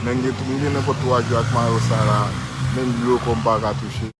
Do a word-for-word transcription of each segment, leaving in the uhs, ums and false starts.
Mwen gen, mwen gen nenpòt twa jou ak mayo sa la, menm dlo kò m pa ka touche.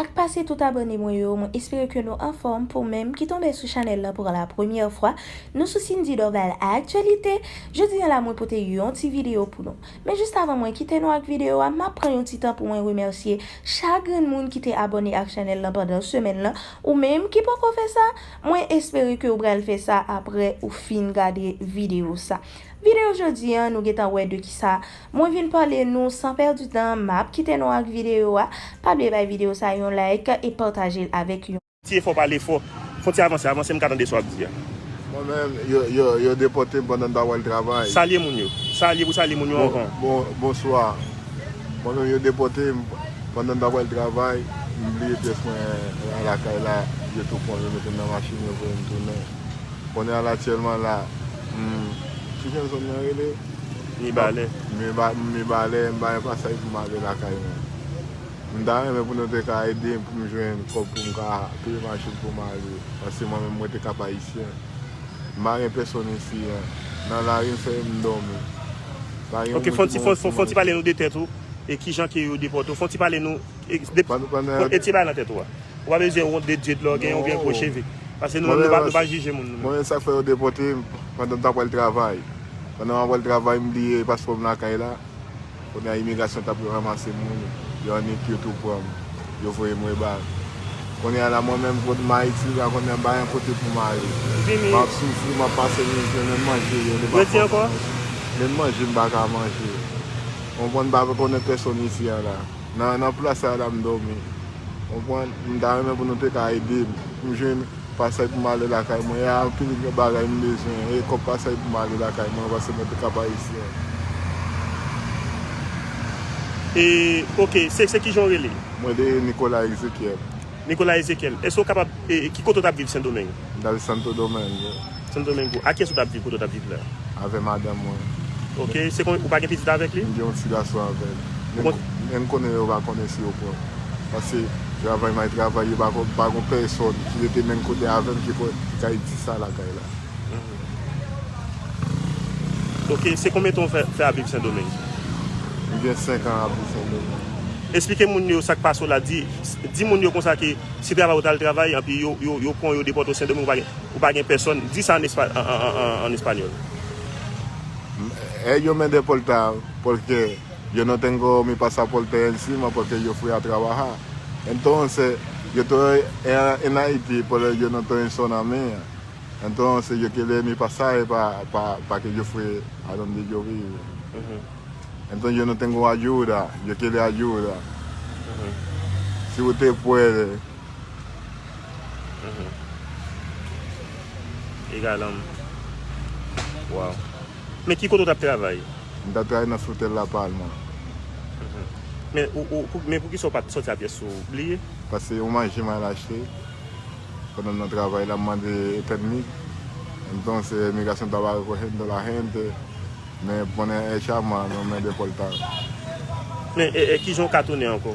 Ak pase tout abòne mwen yo, mwen espere ke nou anfòm. Pou menm ki tonbe sou chanèl la pou la premyè fwa, nou sou Cindy Dorval Aktyalite. Jodi a la mwen pote yon ti videyo pou nou. Men jis avan mwen kite nou ak videyo a, m ap pran yon ti tan pou mwen remèsye chak grenn moun ki te abòne ak chanèl lan pandan semèn lan, ou menm ki poko fè sa, mwen espere ke ou pral fè sa apre ou fin gade videyo sa. Videyo jodi a, nou gentan wè de kisa mwen vin pale nou. San pèdi tan, m ap kite nou ak videyo a. Pa bliye bay videyo sa yon like e pataje l avèk yon. Ti efò pa lefò. Fon ti avanse, avanse, m ka tande sa w ap di a. Mwen menm, yo, yo, yo depòte m pandan m t ap al travay. Salye moun yo. Salye pou salye moun yo anvan. Bon, bonswa. Mwen menm, yo depòte m pandan m t ap al travay. M bliye pyès mwen lakay la. Yo tou pran m, yo mete m nan machin, yo voye m tounen. Kounye a la, aktyèlman la, m, ki jan zòn nan rele? Mibalè. Mibalè, m pa gen pasaj pou m ale lakay mwen. M ta renmen pou nou te ka ede m pou m jwenn kòb pou m ka peye machin pou m ale. Paske mwen menm mwen te Kap Ayisyen. M pa gen pèsonn isi an. Nan lari m fè m dòmi. Pa gen Ok, fon ti, fon, fon, fon ti pale nou de tèt ou e kijan ke yo depòte w. Fon ti pale nou e, de, e ti bagay nan tèt ou a. Ou pa bezwen wont de Dye dlo gen oubyen gwo cheve. Paske nou menm nou pa, nou pa jije moun nou menm. Mwen menm sa k fè yo depòte m pandan m t ap al travay. Pandan m ap al travay m bliye paspò m lakay la. Kounye a imigrasyon t ap ranmase moun, yo annik yo tou pran m, yo voye m Rebak. Kounye a la mwen menm kot m Ayiti la kounye a m pa gen kote pou m ale. M ap soufri, m ap pase mizè, menm manje yo li pa fè m manje. Menm manje m pa ka manje. Konprann, m pa konnen pèsonn isi a la. Nan, nan plas sa la m dòmi. Konprann, m ta renmen pou nou te ka ede m, pou m jwenn pasaj pou m ale lakay mwen. E anpil bagay m bezwen. E kòb pasaj pou m ale lakay mwen, paske mwen te Kap Ayisyen. E, ok, se, se kijan w rele? Mwen rele Nicolas Ezekiel. Nicolas Ezekiel, èske w kapab, e, ki kote w t ap viv Sendomeng? M t ap viv Santo Domingo. Santo Domingo. Ak kiyès ou t ap viv kote w t ap viv la? Avè madanm mwen. Ok, se kon, ou pa gen pitit avèk li? M gen yon ti gason avè l. Men, men m konnen yo pa konnen si yo pran. Paske travay m al travay, yo pa, pa gon pèsòn ki rete menm kote avè m ki, ki kay di sa lakay la. Ok, se konbyen tan w fè, fè ap viv Sendomeng? M gen senk an ap viv Sendomeng. Esplike moun yo sa k pase w la, di, di moun yo konsa ke se travay ou t al travay, anpi yo, yo, yo pran w, yo depòte w Sendomeng, ou pa gen, ou pa gen pèsòn. Di sa an espa, an, an, an, an, an espanyòl. Ellos me deportaron porque yo no tengo mi pasaporte encima porque yo fui a trabajar. Entonces, yo estoy en, en Haití, pero yo no estoy en zona mía. Entonces, yo quiere mi pasaje pa, pa, pa que yo fue a donde yo vive. Entonces, yo no tengo ayuda, yo quiere ayuda. Si usted puede. Egal, um, wow. Men ki kote w t ap travay? M t ap travay nan Frutel La Palma. Men, ou, ou, pou, men poukisa w pa t sòti a pyès ou bliye? Paske yon manje m al achte pandan m nan travay la, m mande pèmi. Entonces, migración estaba recogiendo la gente. Me ponen echama, no me deportaron. Men, e, e, kijan w ka tounen ankò?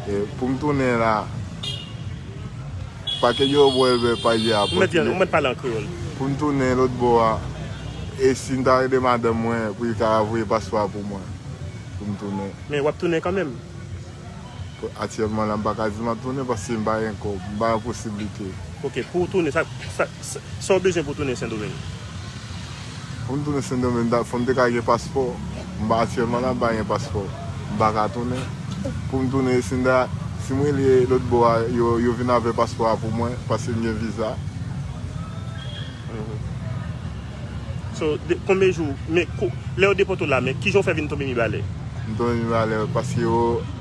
E, pou m tounen la, pa que yo vuelve pa allá. Ou mèt, ou mèt pale an kreyòl. Pou m tounen lòt bò a, e si m ta rele madanm mwen pou li ka voye paspò a pou mwen, pou m tounen. Men w ap tounen kanmenm? Aktyèlman la, m pa ka di m ap tounen paske m pa gen kòb, m pa gen posiblite. Ok, pou w tounen, sa, sa, sa, sa w bezwen pou w tounen Sendomeng? Pou m tounen Sendomeng, fò m te ka gen paspò. M pa, aktyèlman la, m pa gen paspò. M pa ka tounen. Pou m tounen, si m ta, si m rele lòt bò a, yo, yo vin avè paspò a pou mwen, paske m gen viza. So, de, konbyen jou, men, lè yo depòte w la, men kijan w fè vin tonbe Mibalè? M tonbe Mibalè paske yo,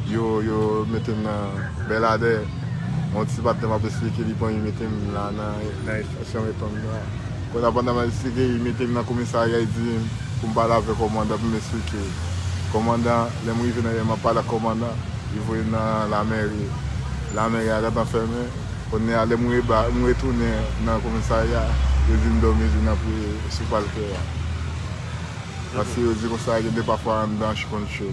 yo, yo mete m nan Bèladè. Yon ti patnè m ap esplike, li pran, li mete m la nan, nan estasyon Reton nan. Kounye a, pandan m ap esplike, li mete m nan komisarya, li di m pou m pale avèk kòmandan pou m esplike. Kòmandan, lè m rive nan, lè m ap pale ak kòmandan, li voye m nan lamèri. Lamèri a gentan fèmen. Kounye a, lè m reba, m retounen nan komisarya, yo di m dòmi jou nan pri sou paltè a. Paske yo di konsa, gen de pafwa anndan cho konn cho.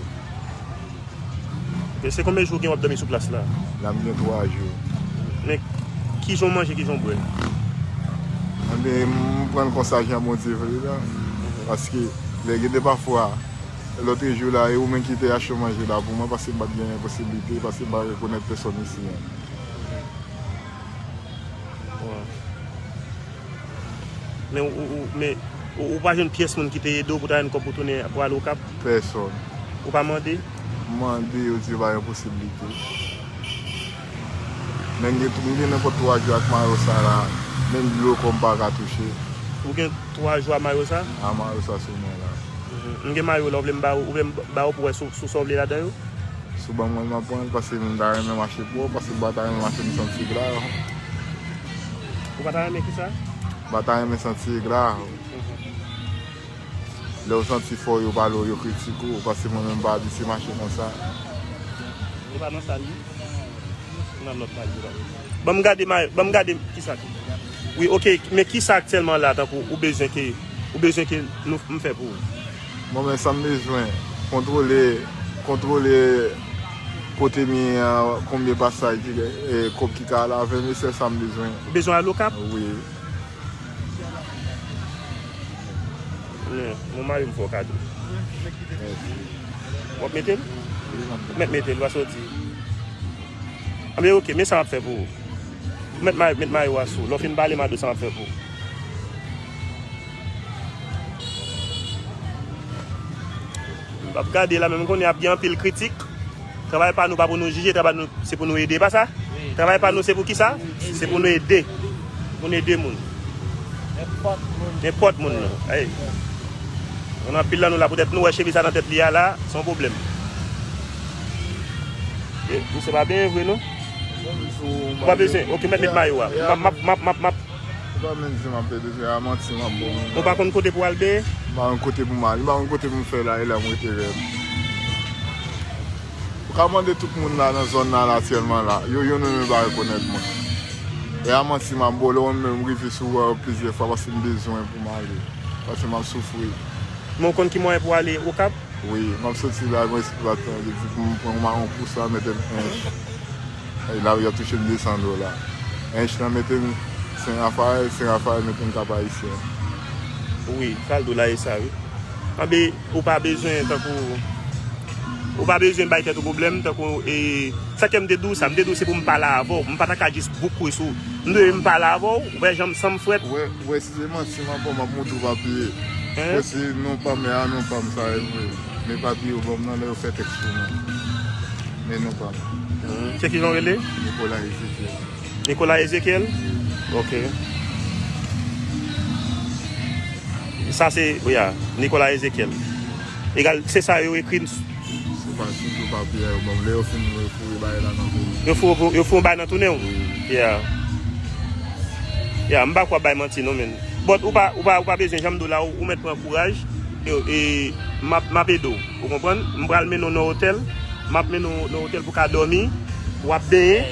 Men se konbyen jou gen w ap dòmi sou plas la? La m gen twa jou. Men, Kijan w manje, kijan w bwè? Ebyen, m pran l konsa jan Bondye vle la. Paske, lè gen de pafwa, lòt jou la, e ou menm ki te achte manje la pou mwen, paske m pa t gen posiblite, paske m pa rekonèt pèsòn isi a. Wi. Men ou, ou, ou, men ou, ou pa jwenn pyès moun ki te ede w pou ta jwenn kòb pou tounen, pou ale Okap? Pèsòn. Ou pa mande? M mande, yo di yo pa gen posiblite. Men m gen, m gen nenpòt twa jou ak mayo sa la, menm dlo kò m pa ka touche. Ou gen twa jou a mayo sa? A mayo sa sou mwen la. Mhm. M gen mayo la, ou vle m ba ou, ou vle m ba ou pou wè si w, si w sa w vle ladan yo? Si w ban mwen l, m ap pran l, paske m ta renmen mache pwòp, paske m pa ta renmen mache m santi gra. Ou pa ta renmen kisa? M pa ta renmen santi gra. Lè w santi fò, yo pale w, yo kritike w, paske mwen menm m pa abitye mache konsa. Ou pa nan sa li? Nan lòt paj yo. Ban m gade, ma-, ban m gade kisa ki. Wi, oke, men kisa aktyèlman la, tankou ou bezwen ke, ou bezwen ke nou, m fè pou ou? Mwen menm sa m bezwen, kontwole, kontwole kote m ye a, konbyen pasaj ki, e, kòb ki ka al avè m, e se sa m bezwen. Ou bezwen al Okap? Wi. Men, mwen mari m fè w kado. Mèsi. W ap mete l? Wi, m ap mete l. Mèt mete l, w a soti. Anben, oke, men sa m ap fè pou ou. Mèt ma-, mèt mayo a sou. Lè w fin pale, m a di w sa m ap fè pou ou. M ap gade la, men m konnen ap gen anpil kritik. Travay pa nou pa pou nou jije, travay nou se pou nou ede, pa sa? Wi. Travay pa nou se pou kisa? Se pou nou ede. Pou nou ede moun. Nenpòt moun. Nenpòt moun nan. Ay. Yon anpil nan nou la, poutèt nou wè cheve sa nan tèt li a la, se yon pwoblèm. E, misye pa benyen vre, non? Ou pa bezwen. Oke, mèt met mayo a. M ap, m ap, m ap, m ap, m ap. Ou pa menm di m ap pede, se a manti m ap ba w. Ou pa konn kote pou w al benyen? M pa konn kote pou m ale, m pa konn kote pou m fè la, e la m rete rèd. Ou ka mande tout moun la nan zòn nan la aktyèlman la, yo youn youn yo pa rekonèt mwen. E a manti m ap ba w, lè mwen menm m rive sou ou plizyè fwa paske m bezwen pou m ale, paske m ap soufri. Men w konn ki mwayen pou w ale Okap? Wi, m ap soti la, mwen espwa tande di pou m pran yon mawon pou sa, mete l ench. E la, y ap touche m de san dola. Ench lan mete m Sen Rafayèl, Sen Rafayèl mete m Kap Ayisyen. Wi, sa l di w la, e sa, wi. Anben, ou pa bezwen, tankou, ou pa bezwen bay tèt ou pwoblèm, tankou, e, sa k fè m te di w sa, m te di w se pou m pale avè w, m pa ta ka jis boukwe sou ou. M dwe m pale avè w, ou wè jan m san m frèt. Wè, wè, si se manti m ap ba w, m ap montre w papye. Hein? Wè, se non pa m, e a non pa m, sa e vre. Men papye yo ban m nan, lè yo fè tèks pou mwen. Men non pa m. Hmm. Se ki jan w rele? Nicolas Ezekiel. Nicolas Ezekiel? Ok. Sa se, wi, a, Nicolas Ezekiel. Egal, se sa yo ekri. Se pa sitou papye a yo ban m. Lè yo fin foure bagay la nan kou m. Yo foure, yo foure bagay nan tounen w? Wi. Yeah. Yeah, m pa kwè w ap bay manti non, men. But ou pa, ou pa, ou pa bezwen, jan m di w la, ou, ou mèt pran kouraj. E, e m ap, m ap ede w. Ou konprann? M pral mennen w nan otèl. M ap mennen w nan otèl pou w ka dòmi. W ap benyen.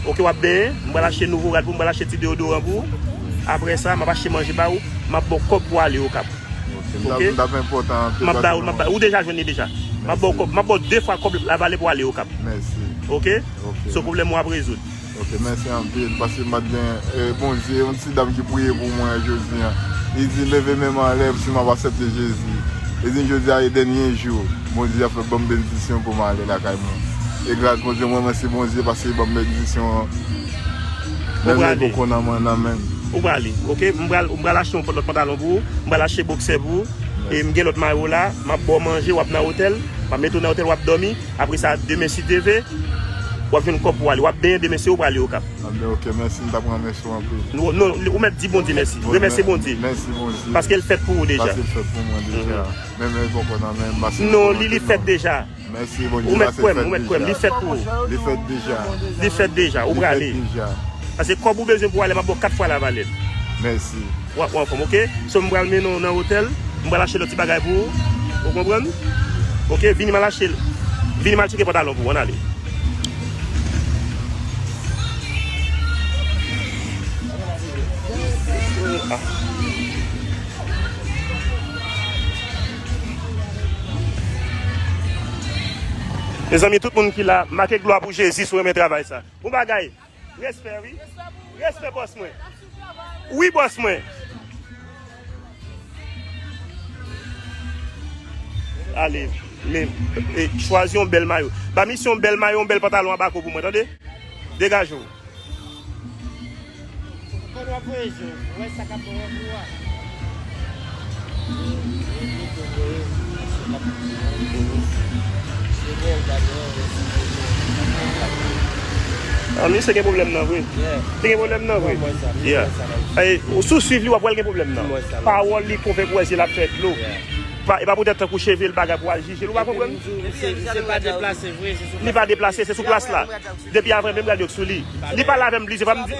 Ok, w ap benyen. M pral achte nouvo rad pou w, m pral achte ti deyodoran pou w. Apre sa, m ap achte manje ba ou. M ap ba w kòb pou w ale Okap. Ok, m t ap, m t ap enpòtan anpil. M ap ba ou, m ap ba ou. Ou deja jwenn li deja. M ap ba w kòb. M ap ba w de fwa kòb la valè pou w ale Okap. Mèsi. Ok? Ok. Se pwoblèm w ap rezoud. Ok, mèsi anpil, paske m pa t gen, eh, Bondye, yon ti dam ki priye pou mwen jodi a. Li di, "Leve men m anlè, si m ap aksepte Jezi." Li di, "Jodi a e dènye jou." Bondye ap fè ban m benediksyon pou m ale lakay mwen. E gras Bondye, mwen remèsye Bondye paske li ban m benediksyon an. Ou prale. Poko nan mwen nan men m. Ou prale, ok? M pral, m pral achte yon lòt pantalon pou ou. M pral achte bòksè pou ou. E m gen lòt mayo la. M ap ba w manje, w ap nan otèl. M ap mete w nan otèl, w ap dòmi. Apre sa, demen, si Dye vle, w ap jwenn kòb pou w ale. W ap benyen demen, se ou prale Okap. Anben, ok, mèsi, m t ap remèsye w anpil. Non, non, ou mèt di Bondye mèsi. Remèsye Bondye. Mèsi Bondye. Paske l fèt pou ou deja. Paske l fèt pou mwen deja. Menm lè l poko nan men m, paske l poko nan men m. Non, li, li fèt deja. Mèsi Bondye, paske l fèt deja. Ou mèt kwè m, ou mèt kwè m, li fèt pou ou. Li fèt deja. Li fèt deja, ou prale. Li fèt deja. Paske kòb ou bezwen pou ale, m ap ba w kat fwa la valè l. Mèsi. W ap, w anfòm, ok? So, m pral mennen w nan otèl, m pral achte lòt ti bagay pou ou. Ou konprann? Ok, vini m al achte l. Vini m al tcheke pantalon pou ou, ann ale. Ah. Mezanmi, tout moun ki la, make glwa pou Jezi si w renmen travay sa. Bon bagay. Respè, wi. Respè pou Respè bòs mwen. Wi, bòs mwen. Ale, men, e, chwazi yon bèl mayo. Ba misye yon bèl mayo, yon bèl pantalon anba ko pou mwen, tande? Degaje w. Kòman w ap voye je w? Ou wè sa k ap bon pou ou a? Ah, misye gen pwoblèm nan vre. Li gen pwoblèm nan vre. Yeah. Ay, ou sou swiv li, w ap wè l gen pwoblèm nan. Pawòl li konvenk ou wè zye l ap fè dlo. Pa, e pa poutèt tankou cheve l bagay pou al jije l, ou pa konprann? Misye, misye pa deplase vre, se sou plas. Li pa deplase, se sou plas la. Depi avè menm gade yo sou li. Li pale avè m, li di pa m di.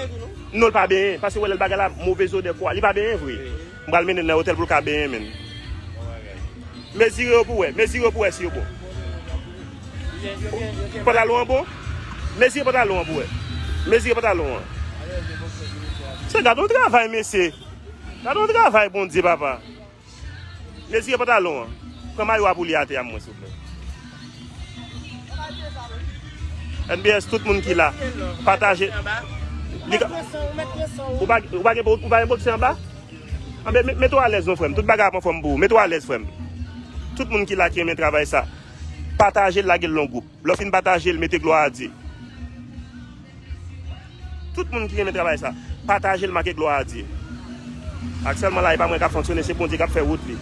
Non, l pa benyen, paske wè lè l bagay la, move zodè kwa. Li pa benyen vre. M pral mennen l nan otèl pou l ka benyen, menn. Mezire yo pou wè, mezire yo pou wè si yo bon. Pantalon an bon? Mezire pantalon an pou wè. Mezire pantalon an. Se gade yon travay, mesye. Gade yon travay, Bondye, papa. Mezire pantalon an. Pran mayo a pou li atè a, mwen, souple. N B S, tout moun ki la, pataje. Li ka, ou pa, ou pa gen, ou pa gen bokse anba? Anben, met, met ou alèz non, frè m. Tout bagay ap anfòm pou ou. Met ou alèz, frè m. Tout moun ki la ki renmen travay sa, pataje l, lage l nan gwoup. Lè w fin pataje l, mete glwa a Dye. Tout moun ki renmen travay sa, pataje l, make glwa a Dye. Aktyèlman la, e pa mwen k ap fonksyone, se Bondye k ap fè wout li.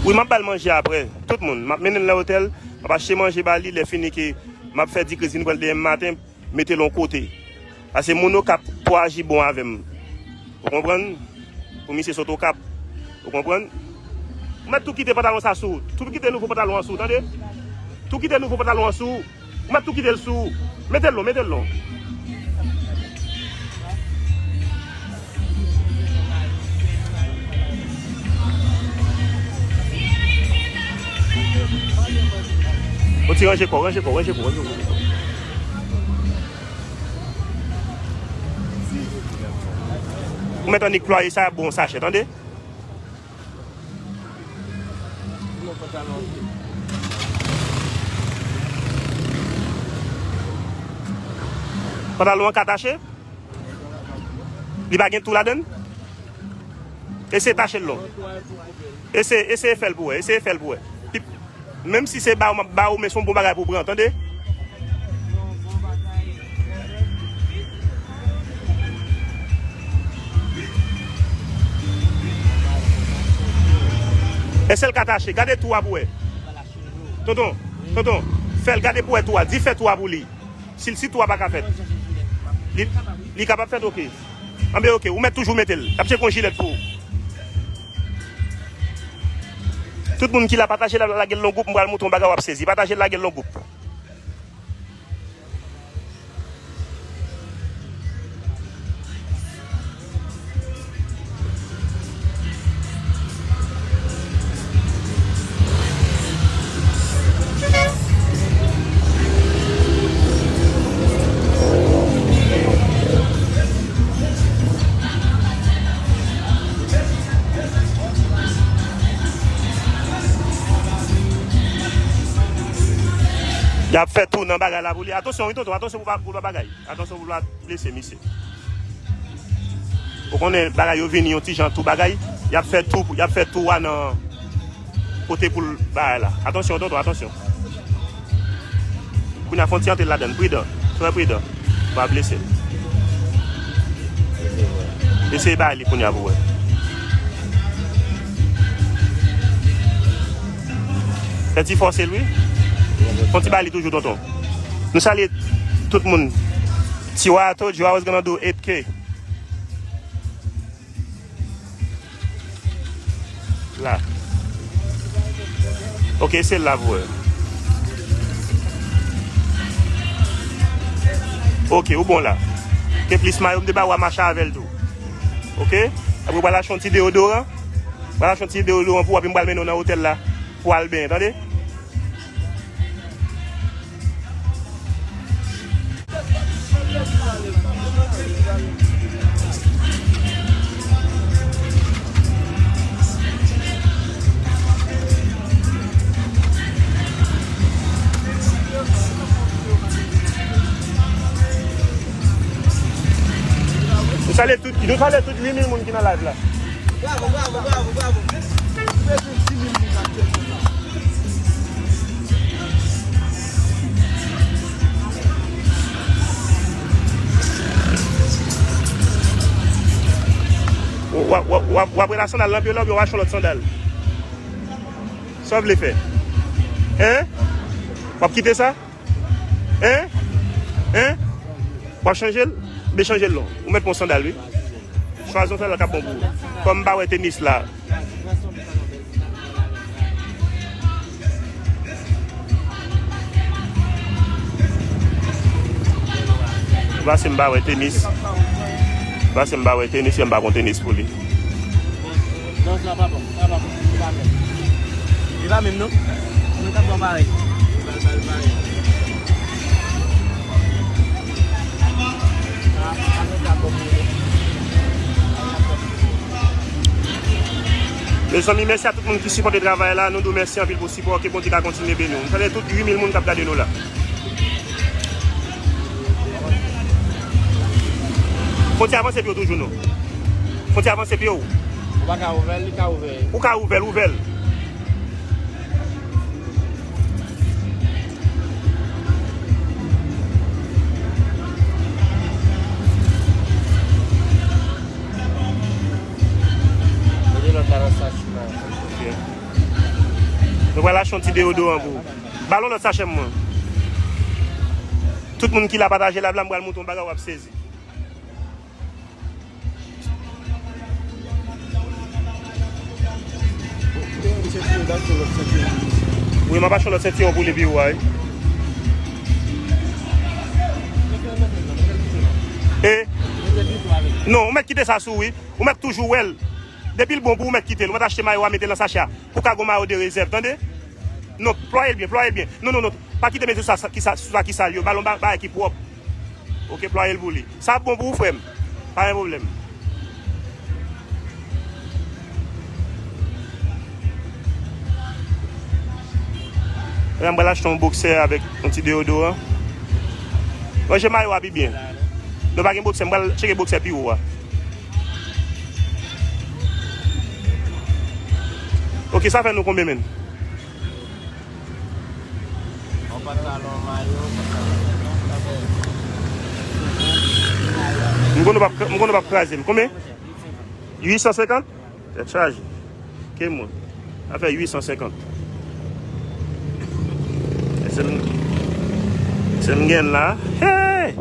Wi, m ap ba l manje apre. Tout moun, m ap mennen l nan otèl, m ap achte manje ba li, lè fini ke m ap fè di kriz vin pran l demen maten, mete l yon kote. Paske moun Okap pou aji bon avè m. Ou konprann? Pou misye sot Okap. Ou konprann? Ou mèt tou kite pantalon sa sou ou. Tou kite nouvo pantalon an sou ou, tande? Tou kite nouvo pantalon an sou ou. Ou mèt tou kite l sou ou. Mete l non, mete l non. Ou ti ranje kò, ranje kò, ranje kò, ranje kò. Ou mèt annik plwaye sa, bon sachè, tande? Pantalon an ka tache? Li pa gen tou ladann? Eseye tache l non. Eseye, eseye fè l pou wè. Eseye fè l pou wè. Li, menm si se ba ou m ap ba ou, men se yon bon bagay pou w pran, tande? Eseye l ka tache. Gade tou a pou wè. Tonton, tonton, fè l gade pou wè tou a. Di fè tou a pou li. Si, si tou a pa ka fèt. Li, li kapab fèt, oke. Anben, oke, ou mèt toujou mete l. L ap chèche yon jilèt pou ou. Tout moun ki la, pataje l, lage l nan gwoup, m pral montre yon bagay w ap sezi. Pataje l, lage l nan gwoup. Y ap fè tou nan bagay la pou li. Atansyon, wi, tonton, atansyon pou pa, pou pa bagay. Atansyon pou pa blese misye. Ou konnen bagay yo vini yon ti jan tou bagay. Y ap fè tou, y ap fè tou a nan kote pou l bagay la. Atansyon, tonton, atansyon. Kounye a fè yon ti antre ladann. Pridan. Trè pridan. Ou pa blese l. Eseye bay li kounye a pou wè. Fè ti fòse l, wi. Fè yon ti bay li toujou, tonton. Nou salye tout moun. Tiwa, I told you I was gonna do eight K. La. Ok, se la pou wè. Ok, ou bon la. Ke plis mayo, m te ba w a mache avè l tou. Ok? Apre, w pral achte yon ti deodoran. W pral achte yon ti deodoran pou w, epi m pral mennen w nan otèl la. Pou w al benyen, tande? Salye tout, nou salye tout uit mil moun ki nan live la. Bravo, bravo, bravo, bravo. Mèsi. Nou bezwen dis mil moun aktyèlman la. W ap, w ap, w ap, w ap rele sandal nan pye w la oubyen w achte yon lòt sandal? Sa w vle fè? Hein? W ap kite sa? Hein? Hein? W ap chanje l? Ben chanje l non. Ou mèt pran sandal wi. Chwazi yon sandal k ap bon pou ou. Kòm m pa wè tenis la. Pase m pa wè tenis. Pase m pa wè tenis, m pa konn tenis pou li. Non, sa pa bon. Sa pa bon. Li pa menm. Li pa menm, non? Mwen t ap pran parèy. Li pa, li pa, li pa parèy. Mezanmi, mèsi a tout moun ki sipòte travay la. Nou di w mèsi anpil pou sipò. Ke Bondye ka kontinye beni w. Nou salye tout uit mil moun k ap gade nou la. Fwontyè avanse pye w toujou non. Fwontyè avanse pye w. Ou pa ka ouvè l, li ka ouvè. Ou ka ouvè l, ouvè l. Mete lòt la nan sach la. Ok. Nou pral achte yon ti deyodoran pou ou. Ba l yon lòt sachè mwen. Tout moun ki la pataje live la, m pral montre yon bagay w ap sezi. Wi, m ap achte yon lòt sentiwon pou li pi ou a, wi. E? Non, ou mèt kite sa sou, wi. Ou mèt toujou wè l. Depi l bon pou ou, ou mèt kite l. Ou mèt achte mayo a, mete l nan sachè a. Pou ka gon mayo de rezèv, tande? Non, plwaye l byen, plwaye l byen. Non, non, non. Pa kite men sou sa, sa, ki sa, sou sa ki sal yo. Ba l yon ba-, bagay ki pwòp. Ok, plwaye l pou li. Sa ap bon pou ou, frè m. Pa gen pwoblèm. Frè m, m pral achte yon boksè avèk yon ti deyodoran. Ranje mayo a pi byen. Non, pa gen boksè, m pral tcheke boksè pi wo a. Ok, sa fè nou konbyen, menn? Yon pantalon, mayo, pantalon. M konn w p ap, m konn w p ap kraze m. Konbyen? Uit san senkant? Tèt chaje. Ke mwen. Sa fè uit san senkant. Se m, se m gen la. Hey!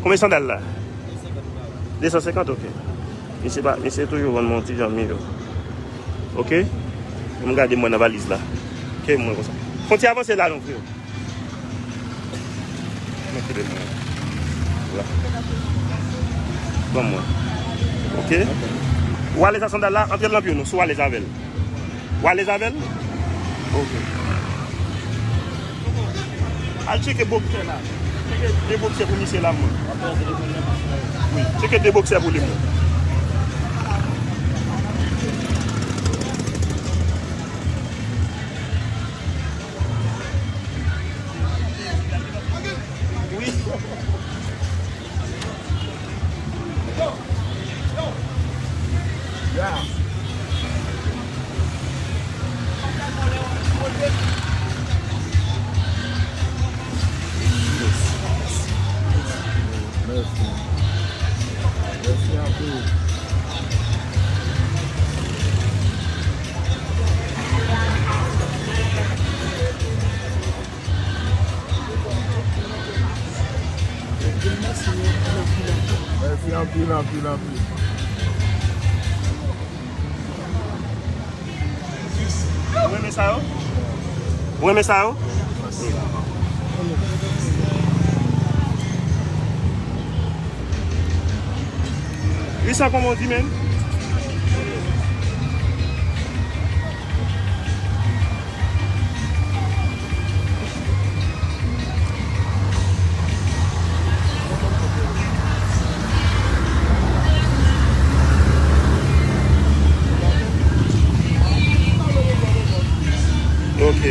Konbyen sandal la? De san senkant. De san senkant, ok. Misye pa, misye toujou vann mwen yon ti jan miyo. Ok? Pou m gade mwen nan valiz la. Ke mwen konsa. Fon ti avanse la non, freo. Mete l mwen. La. Ban mwen. Ok? Ou alèz ak sandal la, antre l nan pye w non, si w alèz avè l. Ou alèz avè l? Ok. Al tcheke boksè la. Tcheke de boksè pou misye la, mwen. Wi, tcheke de boksè pou li, mwen. Wi. Mèsi. Mèsi anpil. Mèsi anpil, anpil, anpil. Ou renmen sa yo? Ou renmen sa yo? Wi, sa kòman w di, menm? Ok.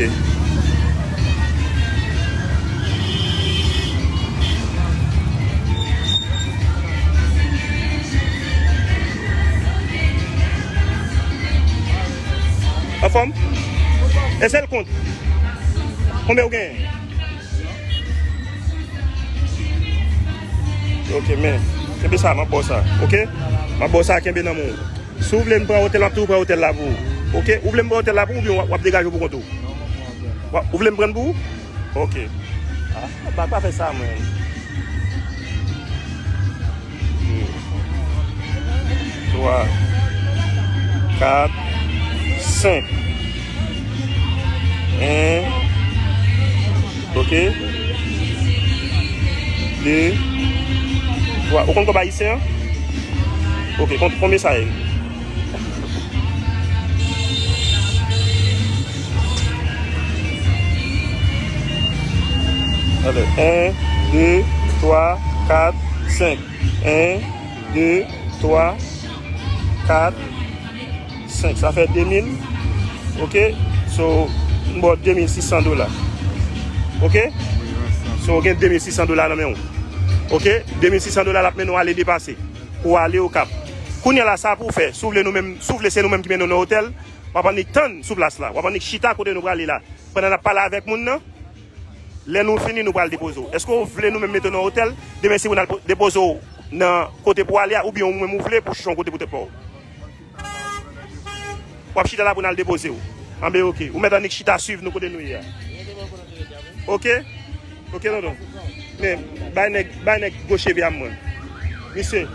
Fòm? E sèl kont. Konbyen ou genyen? Ok, men. Kenbe sa, m ap ba w sa. Ok? M ap ba w sa, kenbe nan men w. Si w vle m pran otèl, m ap toujou pran otèl la pou ou. Ok? Ou vle m pran otèl la pou ou, oubyen w ap, w ap degaje w pou kont ou? W ap, ou vle m pran l pou ou? Ok. Ah, pa, pa fè sa, mwen. De, twa, kat, senk. En. Ok. De, twa. Ou konn kòb ayisyen an? Ok, kon-, konbyen sa ye? Alè, en, de, twa, kat, senk. En, de, twa, kat, senk. Sa fè de mil. Ok? So, m ba w de mil sis san dola. Ok? So, w gen de mil sis san dola nan men w. Ok? De mil sis san dola l ap mennen w ale depase. Pou w ale Okap. Kounye a la, sa pou w fè. Si w vle nou menm, si w vle se nou menm ki mennen w nan otèl, w ap annik tann sou plas la. W ap annik chita kote nou prale la. Pandan n ap pale avèk moun nan, lè nou fini, nou pral depoze w. Èske w vle nou menm mete w nan otèl? Demen si moun al po-, depoze w nan kote pou w ale a, oubyen ou menm ou vle pou w chèche yon kote pou tèt pa w? W ap chita la pou n al depoze w. Anben, ok. Ou mèt annik chita swiv nou kote nou ye a. Ok? Ok, tonton. Men, bay nèg, bay nèg gwo cheve a mwen. Misye.